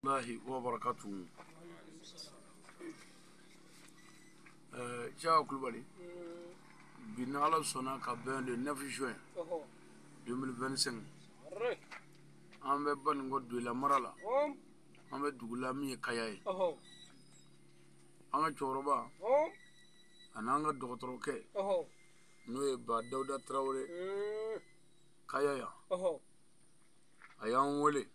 Allahi wa barakatuhu. Caa Kulubali, bi ni Ala sɔnna ka bɛn le 9 juin 2025, an bɛ Banikɔ Doyila mara la, an bɛ dugu la min ye Kaya ye. An ka cɛkɔrɔba ani an ka dɔgɔtɔrɔkɛ n'o ye Ba Dawuda Tarawele Kaya yan, a y'an wele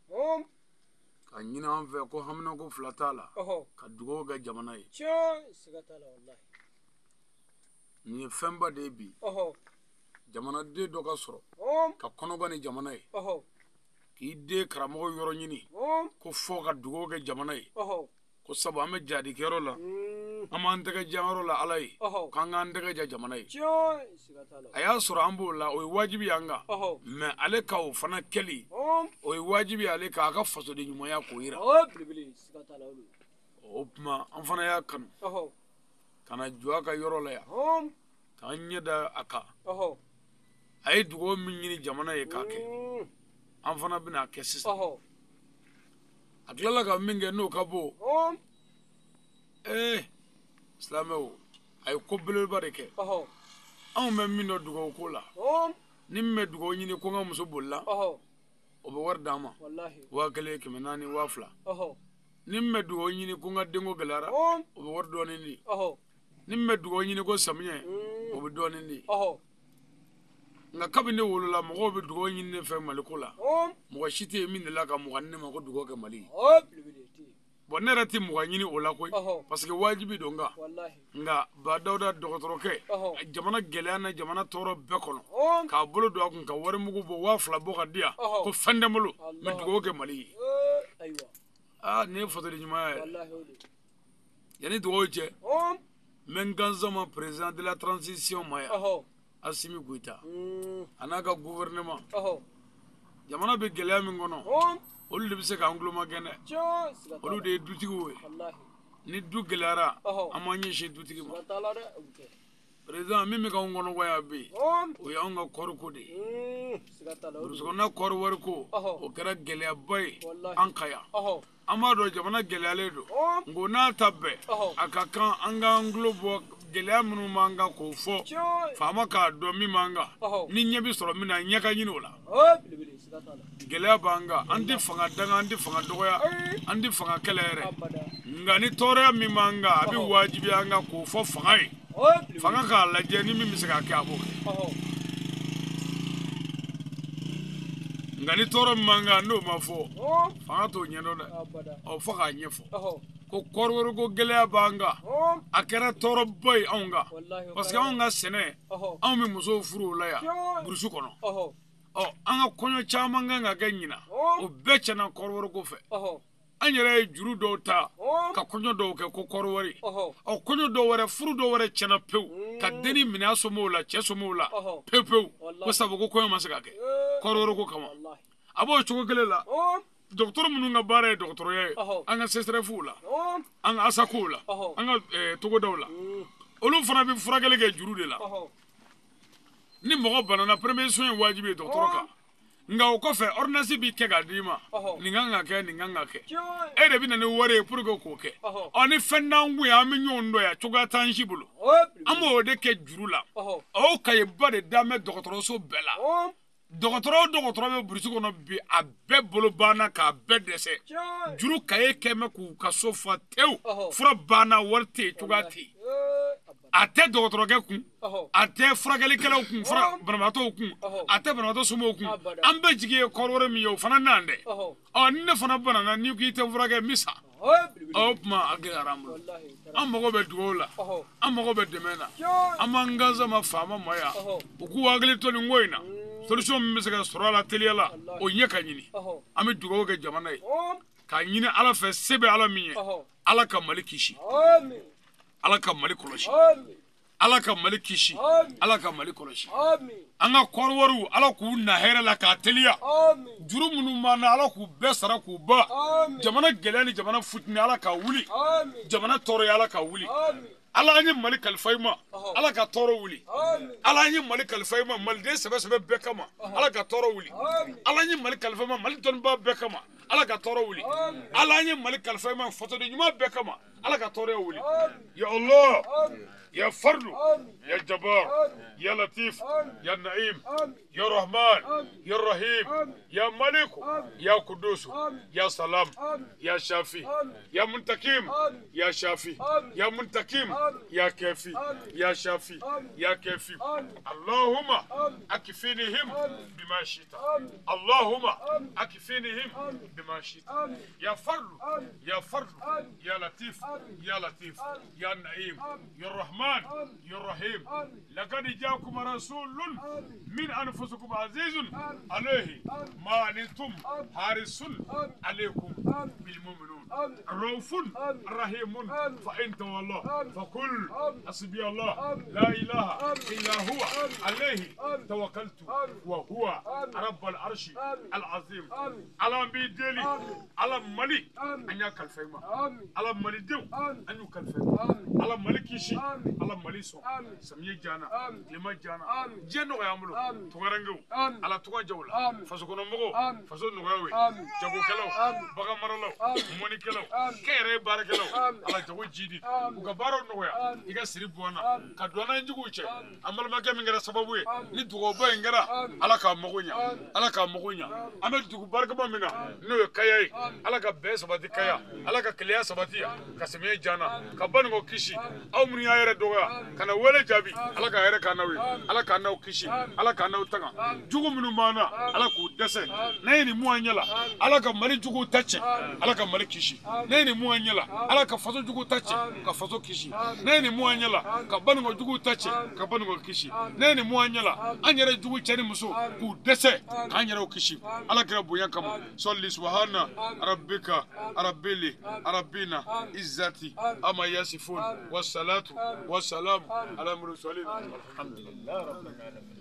ka ɲini an fɛ ko haminako fila t'a la ka dugawu kɛ jamana ye. Nin ye fɛnba de ye bi, jamanaden dɔ ka sɔrɔ ka kɔnɔba ni jamana ye, k'i den karamɔgɔ yɔrɔ ɲini ko fɔ ka dugawu kɛ jamana ye, ko sabu an bɛ jadikɛyɔrɔ la, an b'an tɛgɛ janyɔrɔ la Ala ye, k'an k'an tɛgɛ ja jamana ye. A y'a sɔrɔ an b'o la, o ye wajibi y'an kan, mɛ ale ka o fana kɛli, o ye wajibi ale kan, a ka fasoden ɲumanya k'o yira. O tuma an fana y'a kanu ka na jɔ a ka yɔrɔ la yan, k'an ɲɛ da a kan. A ye dugawu min ɲini jamana ye k'a kɛ, an fana bɛna a kɛ sisan. A tilala ka min kɛ n'o ka bon, silamɛw, a ye ko belebeleba de kɛ. Anw bɛ min dɔn dugawu ko la, ni min bɛ dugawu ɲini ko n ka muso bolila, o bɛ wari d'an ma, 1000, 400, 2000. Ni min bɛ dugawu ɲini ko n ka denko gɛlɛyara, o bɛ wari dɔɔnin di. Ni min bɛ dugawu ɲini ko samiyɛ, o bɛ dɔɔnin di. Nka kabini ne wolola, mɔgɔw bɛ dugawu ɲini ne fɛ Maliko la, mɔgɔ si tɛ yen min delila ka mugan di ne ma ko dugawu kɛ Mali ye. Bon, ne yɛrɛ tɛ mugan ɲini o la koyi, parce que wajibi don n kan. Nka Ba Dawuda dɔgɔtɔrɔkɛ, jamana gɛlɛya na jamana tɔɔrɔ bɛɛ kɔnɔ, k'a bolo don a kun ka wari mugu bɔ, 2000 bɔ ka di yan, ko fɛn tɛ n bolo, n bɛ dugawu kɛ Mali ye. Aa, nin ye fasoden ɲumanya ye. Yanni dugawu cɛ, n bɛ n kan sama président de la transition ma yan, Assimi Goïta, a n'a ka gouvernement. Jamana bɛ gɛlɛya min kɔnɔ, olu de bɛ se k'an tulo magɛn dɛ. Olu de ye dutigiw ye. Ni du gɛlɛyara, an b'an ɲɛsin dutigi ma. Président min bɛ k'anw kɔnɔgɔya bi, o y'anw ka kɔɔriko de ye. Burusi kɔnɔna kɔɔri wariko, o kɛra gɛlɛyaba ye an ka yan. An b'a dɔn jamana gɛlɛyalen don, nka n'a ta bɛɛ, a ka kan an k'an tulo bɔ gɛlɛya minnu b'an kan k'o fɔ faama k'a dɔn min b'an kan, ni ɲɛ bɛ sɔrɔ min na, ɲɛ ka ɲini o la. Gɛlɛya b'an kan, an tɛ fanga danga, an tɛ fanga dɔgɔya, an tɛ fanga kɛlɛ yɛrɛ, nka ni tɔɔrɔya min b'an kan, a bɛ wajibiya an kan k'o fɔ fanga ye, fanga k'a lajɛ ni min bɛ se k'a kɛ, a b'o kɛ. Nka ni tɔɔrɔ min b'an kan n'o ma fɔ, fanga t'o ɲɛdɔn dɛ. Ɔ, fo k'a ɲɛfɔ ko kɔɔriwariko gɛlɛya b'an kan, a kɛra tɔɔrɔba ye anw kan, parce que anw ka sɛnɛ, anw bɛ musow furu o la yan burusi kɔnɔ. Ɔ, an ka kɔɲɔ caman kan ka kɛ ɲina, o bɛɛ tiɲɛna kɔɔriwariko fɛ. An yɛrɛ ye juru dɔw ta ka kɔɲɔ dɔw kɛ ko kɔɔriwari. Ɔ, kɔɲɔ dɔw wɛrɛ, furu dɔw wɛrɛ tiɲɛna pewu, ka denni minɛ a somɔgɔw la, cɛ somɔgɔw la pewu pewu, ko sabu ko kɔɲɔ ma se ka kɛ kɔɔriwariko kama. A b'o cogo kelen la, dɔgɔtɔrɔ minnu ka baara ye dɔgɔtɔrɔya ye, an ka CSRéfw la, an ka ASACOw la, an ka togodaw la, olu fana bɛ furakɛli kɛ juru de la. Ni mɔgɔ banana, premier soin ye wajibi ye dɔgɔtɔrɔ kan, nka o kɔfɛ ordonnance b'i kɛ k'a d'i ma, nin kan ka kɛ, nin kan ka kɛ, e de bɛ na ni wari ye pour que k'o kɛ. Ɔ, ni fɛn t'an kun yan, an bɛ ɲɔgɔn dɔn yan, cogoya t'an si bolo, an b'o de kɛ juru la. O kayeba de d'an bɛ dɔgɔtɔrɔso bɛɛ la. Dɔgɔtɔrɔ o dɔgɔtɔrɔ bɛ burusi kɔnɔ bi, a bɛɛ bolo banna k'a bɛɛ dɛsɛ. Juru kaye kɛ mɛ k'u ka so fa tewu, fura banna, wari tɛ yen, cogoya tɛ yen. A tɛ dɔgɔtɔrɔkɛ kun, a tɛ furakɛlikɛlaw kun, fura banabaatɔw kun, a tɛ banabaatɔ somɔgɔw kun. An bɛɛ jigi ye kɔɔri wari min ye, o fana n'an dɛ. Ɔ, ni ne fana banana, n'i ko i tɛ furakɛ, n bɛ sa. Ɔ, o tuma a gɛlɛyara an bolo. An mago bɛ dugawu la, an mago bɛ dɛmɛ na. An b'an kan sama faama ma yan, u k'u hakili to nin ko in na. Solution min bɛ se ka sɔrɔ a la teliya la, o ɲɛ ka ɲini. An bɛ dugawu kɛ jamana ye, k'a ɲini Ala fɛ, se bɛ Ala min ye, Ala ka Mali kisi, Ala ka Mali kɔlɔsi, Ala ka Mali kisi, Ala ka Mali kɔlɔsi. An ka kɔɔri wariw, Ala k'u na hɛrɛ la k'a teliya. Juru minnu b'an na, Ala k'u bɛɛ sara k'u ban. Jamana gɛlɛya ni jamana futini, Ala k'a wuli. Jamana tɔɔrɔya, Ala k'a wuli. Ala an ye Mali kalifa i ma, Ala ka tɔɔrɔ wuli. Ala an ye Mali kalifa i ma, maliden sɛbɛ sɛbɛ bɛɛ kama, Ala ka tɔɔrɔ wuli. Ala an ye Mali kalifa i ma, Mali dɔnnibaa bɛɛ kama, Ala ka tɔɔrɔ wuli. Ala an ye Mali kalifa i ma fasoden ɲuman bɛɛ kama. Ala ka tɔɔrɔya wuli. Ya Allah. Ya Fardu. Ya Jabbar. Ya Latif. Ya Naim. Ya Rahman. Ya Rahim. Ya Malik. Ya Kudus. Ya Salam. Ya Shafi. Ya Muntakim. Ya Shafi. Ya Muntakim. Ya Kafi. Ya Shafi. Ya Kafi. Allahumma akfinihim bima shita. Allahumma akfinihim bima shita. Ya Fardu. Ya Fardu. Ya Latif. Ya Latif. Ya Naim. Ya Rahman. Ya Rahim. Laqad ja'akum rasulun min anfusikum azizun alayhi ma antum harisun alaykum bil mu'minun raufun rahimun fa in tawallaw faqul hasbi Allah la ilaha illa huwa alayhi tawakkaltu wa huwa rabbul arshi al azim. Ala bi deli ala Mali an y'a kalifa i ma. Ala Malidenw an y'u kalifa i ma. Ala Mali kisi. Ala Mali sɔn. Samiyɛ jana tilema jana diɲɛ nɔgɔya an bolo. Tungarankew ala tunga jaw la. Fasokɔnɔmɔgɔw faso nɔgɔya ye. Jagokɛlaw bagan maralaw mɔnikɛlaw kɛnyɛrɛye baarakɛlaw ala jago jidi u ka baaraw nɔgɔya. I ka siri bɔ an na ka don an juguw cɛ. An balimakɛ min kɛra sababu ye ni dugawu in kɛra ala k'a mago ɲa. Ala k'a mago ɲa. An bɛ dugu barikama min na n'o ye Kaya ye. Ala ka bɛn sabati Kaya. Ala ka keleya sabati ka samiyɛ jana ka Banikɔ kisi. Aw minnu y'a yɛrɛ dɔgɔya ka na wele jaabi ala ka hɛrɛ k'an n'aw ye. Ala k'an n'aw kisi. Ala k'an n'aw tanga. Jugu minnu b'an na ala k'u dɛsɛ. N'a ye nin mun an ɲɛ la ala ka Mali juguw ta tiɲɛ. Ala ka Mali kisi. N'a ye nin mun an ɲɛ la ala ka faso juguw ta tiɲɛ ka faso kisi. N'a ye nin mun an ɲɛ la ka Banikɔ juguw ta tiɲɛ ka Banikɔ kisi. N'a ye nin mun an ɲɛ la an yɛrɛ jugu cɛ ni muso k'u dɛsɛ k'an yɛrɛw kisi. Ala kɛra bonya kama. Sɔli subahana rabbika rabili rabbina izzati ama yasifun wassalatu wassalamu ala mursalin. Alhamdulillah rabbil alamin.